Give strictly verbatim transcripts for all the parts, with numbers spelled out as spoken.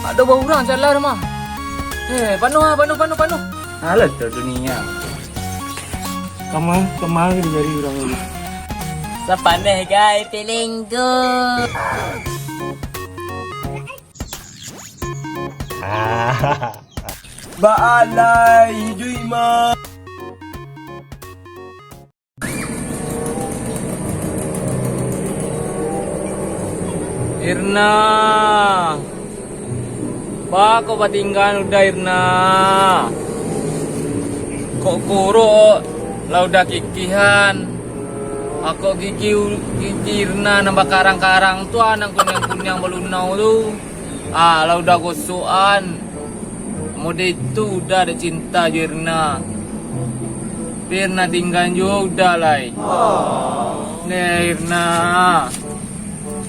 Ado baurang jalan mah. Eh, panuah ah, panuah, panuah, panuah. Alah tu dunia. Kama, kama ka dicari urang tu. Sapaneh gai pelenggo. Baalai iduik mah. Irna, baa kok batinggaan udah, Irna? Kok kuruak lah udah kikihan. Ako gigi, gigi Irna nan bakarang-karang tu, ah, nan kuniang-kuniang balunau tu. Ah, lah udah gosokan. Mode itu udah dek cinta jo Irna. Irna tinggaan juo udah lai. Neh, Irna.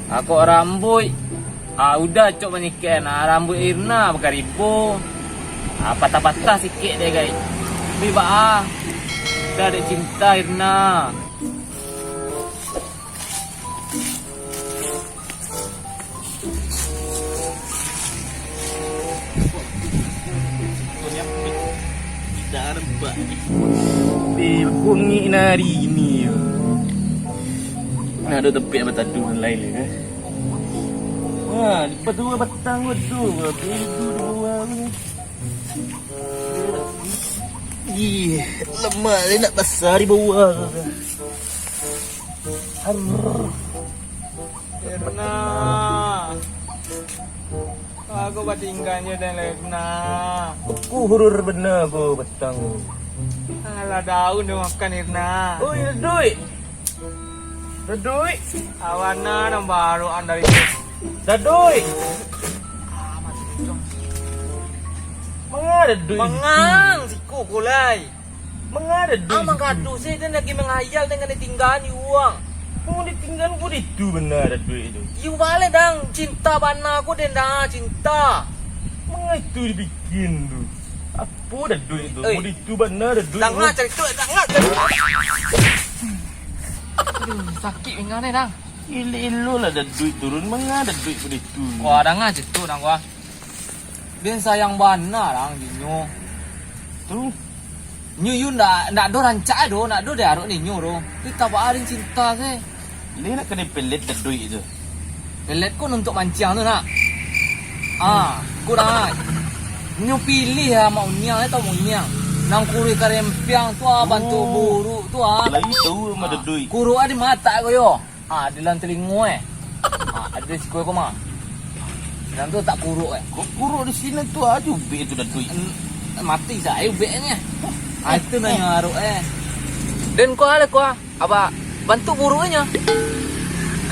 Ako rambuik. Ah, udah cok manyikek, nah, rambuik Irna bakaribo. Ah, patah-patah sikek deh, gai. Tapi baa. Udah dek cinta, Irna. Tidak nampak. Di bungik nari ini. Nah, ada tepik batadu lain lagi. Wah, di dua batang tu, batu di bawah ni. Ih, lemak ni nak basar di bawah. Arr. Irna. Aku batinggaan je dan Irna. Kuhurur bana ko batang. Alah, daun dia makan, Irna. Oi, Daduik. Daduik. Awana nan baruan dari Daduik. Manga Daduik? Mangang siku kulai. Manga Daduik? Ah, manggaduh sih, dia lagi menghayal dengan ditinggaan di uang. Mau ditinggaan ku di tu benar Daduik tu. Yu balik dang, cinta bana aku dia dah cinta. Manga itu dibikin tu. Apa Daduik tu? Oi. Mau di tu benar Daduik tu. Danga cerita, danga cerita. Aduh, sakik pinggang ni, Dang. Ilo-ilo lah Daduik turun, manga Daduik pun itu. Wah, danga cerita, Dang, wah. Den sayang bana, Dang, dinyo. Tu? Nyo, yu ndak, ndak do rancak do, ndak do diarok ninyo do. Tapi tabaa den cinta se. Lai nak kanai pelet Daduik tu. Pelet ko untuak manciang tu, nak. Ah, ko, nak. Nyo pilih lah, mak uniang, tau mak uniang. Nan kuruih karempiang tu ah, bantuak buruk tu ah. Lai tau mak Daduik. Kuruak ah di matak ko yo. Ah, di dalam telingo eh. Ah, ado siko ko mah. Nan tu tak kuruak eh. Kok kuruak di siko tu ajo ubek tu Daduik. Mati sae ubeknyo. Ah, itu nan nyo arok eh. Den ko ale ko ah. Apa bantuak buruknyo?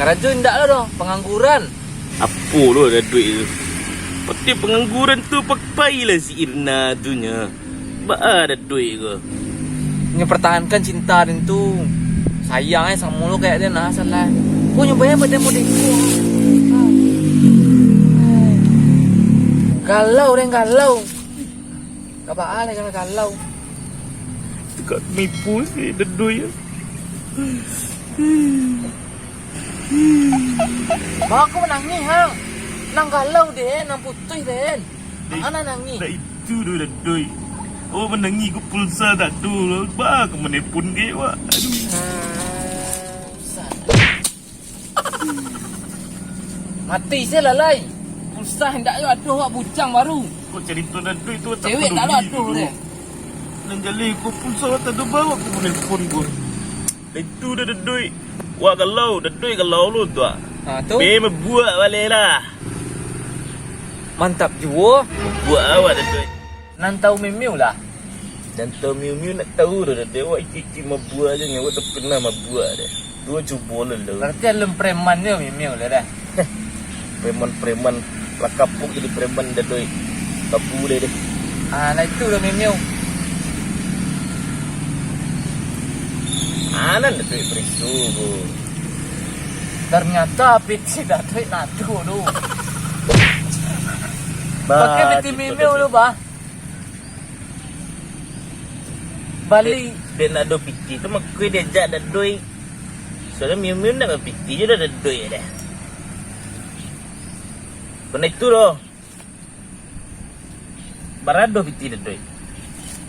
Karajo indak lah doh, pangangguran. Apo lo Daduik tu? Pati pangangguran tu, pakai lah si Irna tu nyo. Baa Daduik ko? Nyo pertahankan cinta den tu. Sayang eh samo lo kayak den lah, salah. Ko nyo bayar badan model ko. Galau den, galau. Ka baa lai kalau galau? Tukak mipu si Daduik. Baa ko manangih, ha? Nan galau den, nan putuih den. Dek, anak nangih. Dek itu doh Daduik. Oh, manangih ko pulsa tak ado. Baa ko manepon ke, wak? Aduh. Mati se lah lai. Pulsa indak yo ado, wak bujang baru. Kok carito Daduik tu tak peduli dulu. Cewek tak ado deh. Nan jaleh ko pulsa tak ado, baa ko manelpon ko. Itu dah Daduik. Wak galau, Daduik galau lu tu ah. Ha, tu. Be mabuak baleh lah. Mantap juo. Mabuak awak Daduik. Nan tau Miu Miu lah. Nan tau Miu Miu nak tau doh, dah dewak icik-icik mabuak aja, nyawa tak pernah mabuak deh. Duo cubo lo lo. Berarti alun preman je Miu Miu lah dah. Preman-preman, lah kapuk jadi preman dah doi. Kabu deh deh. Ah, lah itu lah Miu Miu. Anan dah doi perisu ko. Ternyata piti dah doi nado tu. Pakai piti Miu Miu lu, bah. Bali. Dek, dek nak ado piti tu, mako diajak Dadoi. Soalnyo Miu Miu nak bapiti jo Dadoi dah. Kena itu doh. Bara ado pitih Dadoik?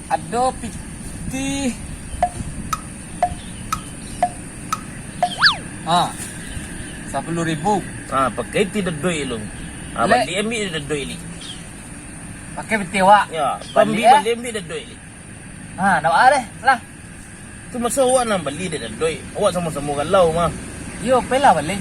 Ado pitih. Ha. Sapuluah ribu. Ha, pakai pitih Dadoik lu. Ha, Lek. Baliak ambiak Dadoik li. Pakai pitih awak. Yo, baliak, ambiak, eh. Baliak ambiak Dadoik li. Ha, ndak baa deh, lah. Tu maso awak nan bali dek Dadoik. Awak samo-samo galau mah. Iyo, pai lah bali.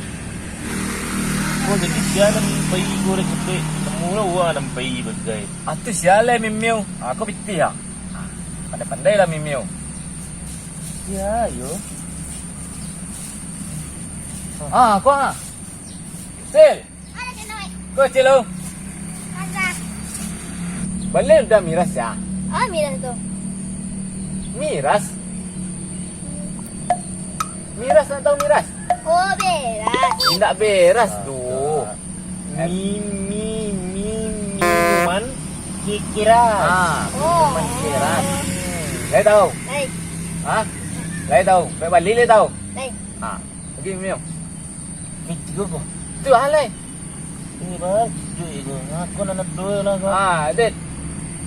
Oh, jadi sia nan pai ko dek Dadoik. Namo lah urang nan pai bagai. Ah, tu sia lai Mimiu. Ah, ko pitih ah. Ah, pandai-pandai lah Mimiu. Sia yo. Ah, ko ah. Sil. Ko Cil, lo. Bali udah miras ya? Ah, miras tu. Miras? Miras atau miras? Oh, beras. Indak beras tu. Mi, mi, mi, minuman keras. Ah, oh, minuman keras. Lai tahu? Lai. Hah? Lai tahu? Baik bali lai tahu? Lai. Ah, oke, Mio. Ni tigo ko. Tu alai. Ini bang, duit ko. Aku nak duit lah ko. Ah, Dit.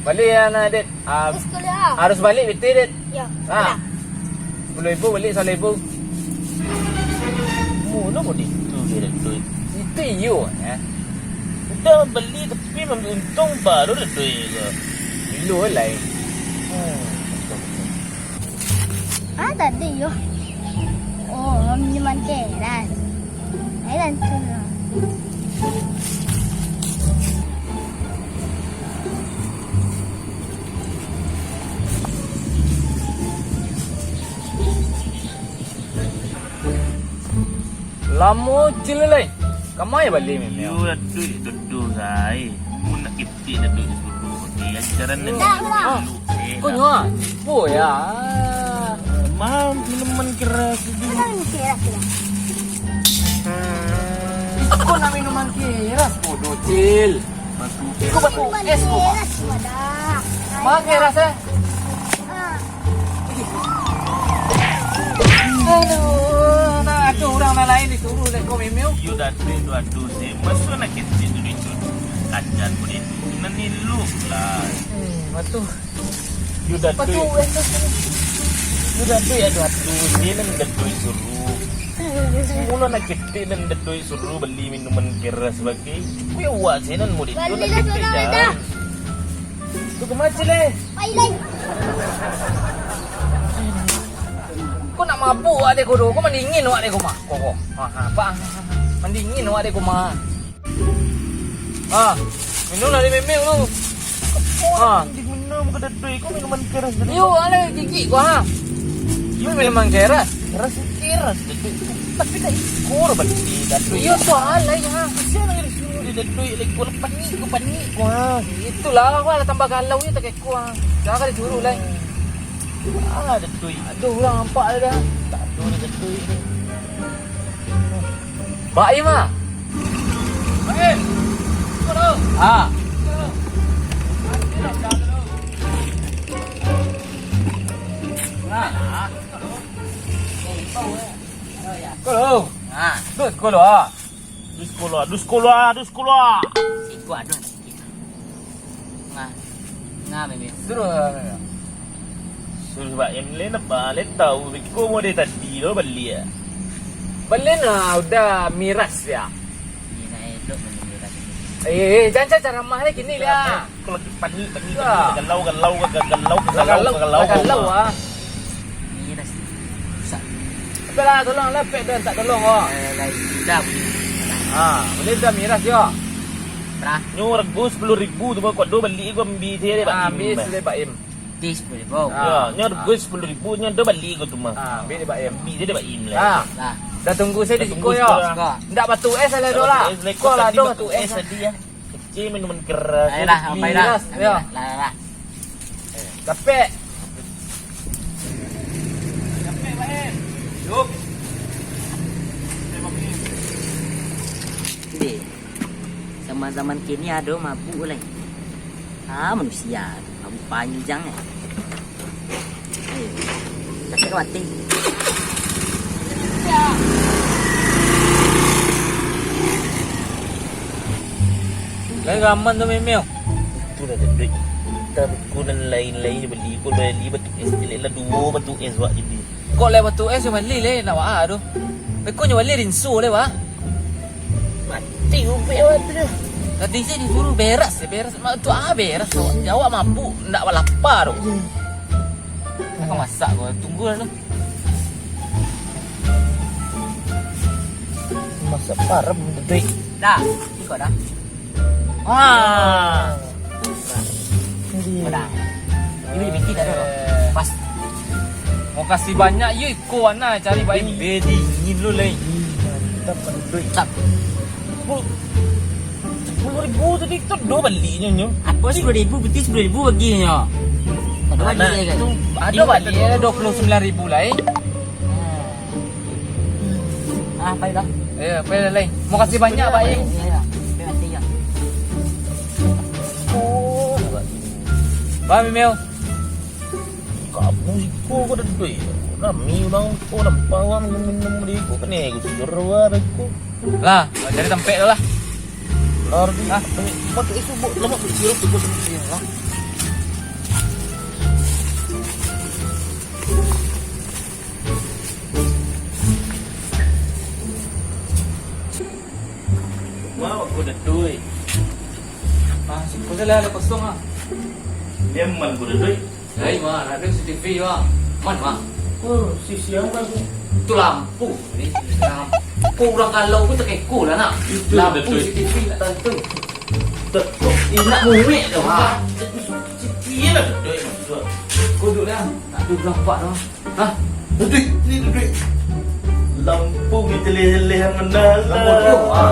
Bali ya, nah, Dit. Ah, harus bali betul, Dit. Ya. Ah. Sepuluh ribu bali, sepuluh ribu. Mano ko ditu dia duit? Itu iyo, eh. Udah bali tapi ambil untung baru ada duit ko. Dulu lai. Hmm. Ah, tadi yo. Oh, minuman keras. Ai, lansun lah. Lamo Cil lai. Kama bali Mimio? Yo, Datuk, duduak ai. Mun nak ketek Datuk disuruh. Oke, ajaran nan dulu. Ah, eh, ko nyo ah. Boya. Mah, minuman keras itu. Minuman keras tu. Ko nak minuman keras, bodoh, Cil. Batu. Ko batu es ko, Mak. Keras, Mak. Mah keras, eh? Ah. Aduh, nah, ado urang nan lain disuruh dek ko Mimio. Yo, Datuk, itu ado sih. Maso nak ketek tu disuruh? Kajan ko dek tu. Nan elok lah. Eh, batu. Yo, Datuk. Batu, eh, batu. Yo, Datuk, yo, Datuk. Ni nan Datuk suruh. Mulo nak ketek nan Datuk suruh bali minuman keras bagai. Ko yo awak se nan murid tu nak ketek dah. Tu kama Cil lai? Pai lai. Ko nak mabuak dek ko tu. Ko mandingin awak dek ko mah. Ko, ko. Ha, ha, apa? Mandingin awak dek ko mah. Ah, minum lah di Mimio tu. Ah. Di minum ka Datuk, ko minuman keras tadi. Yo, alai gigik ko ha. Yo, minuman keras. Keras, keras, Datuk. Tapi tak ikor berarti, Datuk. Yo, tu alai ha. Kasian lagi disuruh di Datuk, lagi ko panik, ko panik ko ha. Itulah, awak lah tambah galau ni, tak ikor ha. Jangan disuruh lai. Ah, Datuk. Aduh, urang nampak dah. Tak ado ni Datuk ni. Baim ah. Baim. Ah. Nah. Ko lo. Ah. Terus ko lo ah. Duskola, duskola, duskola. Siko ado sikit. Nah, nah, Mimio. Suruh, Mimio. Suruh Baim le, napa le tau. Biko mode tadi lo bali ya. Bali nah, udah miras ya. Ni nak elok bali miras. Eh, eh, jangan ceramah le kini le. Ko lagi panik, panik, panik. Galau, galau, galau, galau, galau, galau, galau, galau, galau, ah. Ni dah susah. Apalah, tolong lah, pek dah tak tolong, oh. Eh, lah, sudah bunyi. Ah, bali dah miras yo. Berah? Nyo rego sapuluah ribu tu, kok do bali ko ambi se dek Baim. Ah, ambi se dek Baim. Di sapuluah ribu. Ah. Yo, nyo rego sapuluah ribu, nyo do bali ko tu mah. Ah, ambi dek Baim. Ambi se dek Baim lah. Ah. Lah. Dah tunggu se di siko yo. Siko. Ndak batu es lah do lah. Ko lah do batu es tadi ya. Kecil minuman keras. Ayolah, apai lah. Miras, yo. Lah, lah, lah. Capek. Capek, Baim. Yup. Deh, zaman-zaman kini ado mabuk lai. Ah, manusia, mabuk panjang eh. Sakik mati. Lai aman tu Mimio. Itu dah duit. Tabako nan lain-lain bali, ko bali batu es, elok lah duo batu es wak jadi. Kok lai batu es nyo bali lai, nak wak tu. Beko nyo bali rinso lai, wak. Mati ubek wak tu dah. Tadi se disuruh beres, beres. Mak tu ah beres, awak, awak mabuk, ndak lapa tu. Nak masak ko, tunggu lah tu. Masak parem, Dek. Dah, iko dah. Ah. Ini. Udah. Ini bikin dah tu. Pas. Makasih banyak, yo iko Wana cari baik. Be dingin lo lai. Mantap, Dek. Cap. Sepuluh ribu tadi tu, duo bali nyo, nyo. Apo sepuluh ribu, putih sepuluh ribu bagi nyo. Ado bali kan? Ado bali, ado duo puluah sambilan ribu lai. Ah, pai lah. Eh, pai lah, lai. Makasih banyak, Pak, eh. Iya, iya. Terima kasih, ya. Oh, Pak Mimeo. Kamu iko ko ado duit. Rami urang ko, nampak urang minum-minum di iko, kene ko sujur wa iko. Lah, cari tampek tu lah. Lah, Rodi. Ah. Buat tu, eh, subuh, lama tu, sirup tu, buat tu, lah. Mau aku dah duit. Ah, siko salah, ado kosong ah. Dia man aku dah duit. Lai, Ma, nak tengok C C T V, Ma. Man, Ma? Oh, si siang kan? Tu lampu. Ni, lampu urang kalau tu takeko lah, nak. Itu lampu betul. C C T V nak tantu. Betul. Nak muek tu, Ma. Iya lah, betul, maksud. Kodok dah. Tak ada berapa dah. Hah? Betul, ni betul. Lampu kita leleh-leleh yang mana lah. Lampu tu, Ma.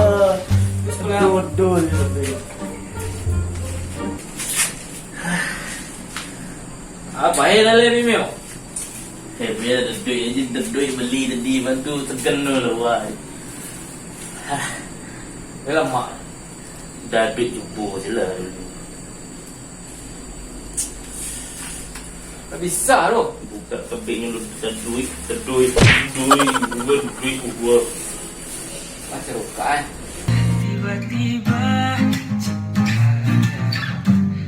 Terus pulang. Betul, betul. Apo eh, lalai Mimeo? Eh, biar ado duit aja, ado duit bali tadi, bantu tekan dulu, wah. Hah. Dah lama. Dah duit cubo je lah dulu. Tak bisa tu. Buka kebiknya lu, ado duit, ado duit, ado duit, ado duit, ado duit, ado duit. Macam roka, eh. Tiba-tiba cintanya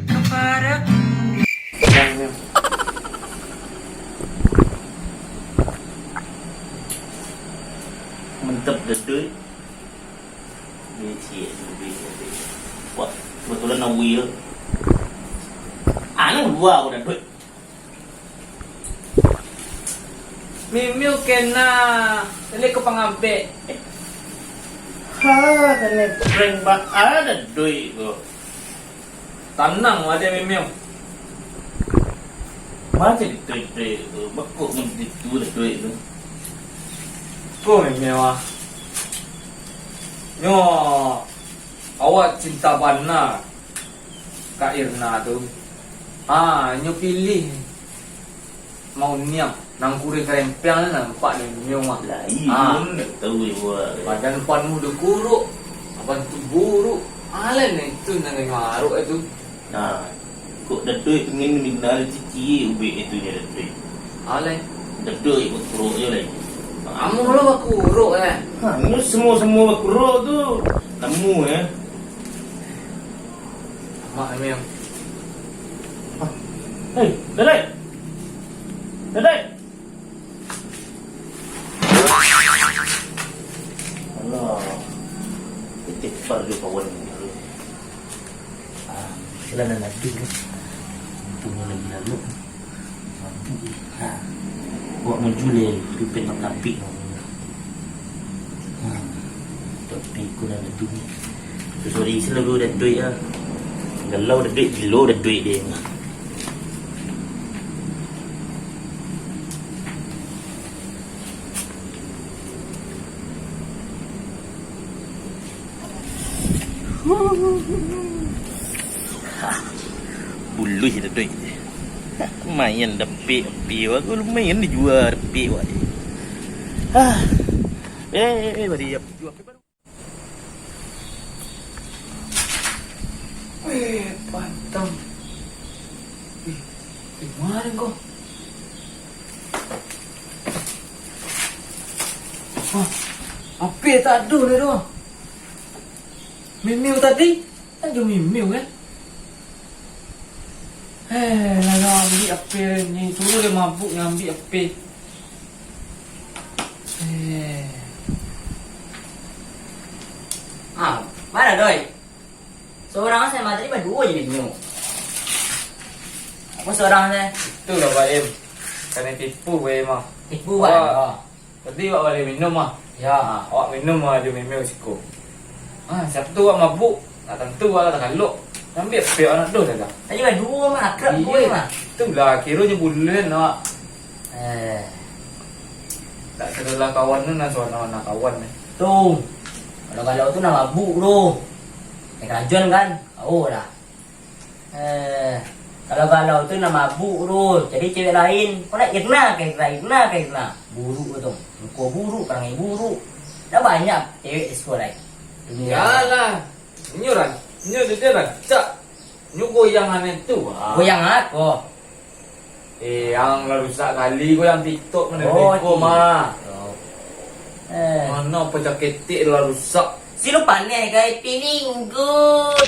kepadaku. Mantap, ado duit. Ni ciek, ado duit, ado duit. Wah, kebetulan nak will. Anu dua, ado duit. Mimeo kena, lele ka pangabek. Ha, kena prank ba-, ado duit ko. Tanang ado Mimeo. Macam duit-duit ko, bakok macam itu ado duit ko. Ko Mimeo ah. Nyo, awak cinta bana. Kak Irna tu. Ah, nyo pilih Mauniang, nan kurih karempiang lah nampak di dunia mah. Lah, iyo, ah. Ndak tahu jo awak. Badan panuh dek kurok, apan tu buruk. Alah, nah itu nan ngarok itu. Nah, kok Datuak ingin mengenal cici ubek itu nyo, Datuak? Alah. Datuak bakurok jo lai. Amuah lo bakurok, eh. Ha, nyo semua-semua bakurok tu. Namu, eh. Mak Emil. Hei, Dadai! Dadai! Alah, kecek par jo kawan ni. Ah, lah, lah, lah, tu, tu. Untungnyo lagi lalu. Ha. Awak maju leh, tu pen tapik. Ha. Tapik ko lah tu. Tu sorry, selalu Datuak ah. Galau Datuak, gilo Datuak deh. Buluih Datuak. Lumayan dapek ampia, aku lumayan dijua dapek wak. Ah. Eh, eh, eh, bari apo jua. Eh, pantang. Eh, di ma ko? Hah, apo tak ado ni tu? Mimiu tadi? Kan jo Mimiu, kan? Eh, lah, lah, ambiak H P ni. Suruh dia mabuk, nyo ambiak H P. Eh. Ah, ma Doi? Surang sajo mah, tadi baduo se minum. Apo surang sajo? Itulah, Baim. Kanai tipu, Baim, ah. Tipu, Bang. Wah. Oh. Tadi awak baleh minum, ah. Yo. Ah, awak minum, ah, jo mimeo siko. Ah, siapo tu awak mabuk? Ndak tantu awak lah takalok. Ambiak H P awak ndak doh dah. Tadi baduo mah, akrab. Iyo. Baduo mah. Itulah, kironyo buliah awak. Eh. Tak sadolah kawan tu, nan sawana-wana kawan, eh. Tu. Kalau galau tu nan mabuk tu. Eh, karajoan kan? Kau lah. Eh, kalau galau tu nan mabuk tu, cari cewek lain. Kau nak Irna ka Irna, Irna ka Irna. Buruk tu. Muko buruk, parangai buruk. Dah banyak cewek di sekolah. Dunia. Yalah. Nyo ran-, nyo dede rancak. Nyo goyang aneh tu, ah. Goyang apo? Eh, ang lah rusak kali goyang TikTok mah. Oh, beko mah. TikTok. Eh. Mano paja ketek lah rusak. Silu paneh, guys, feeling good.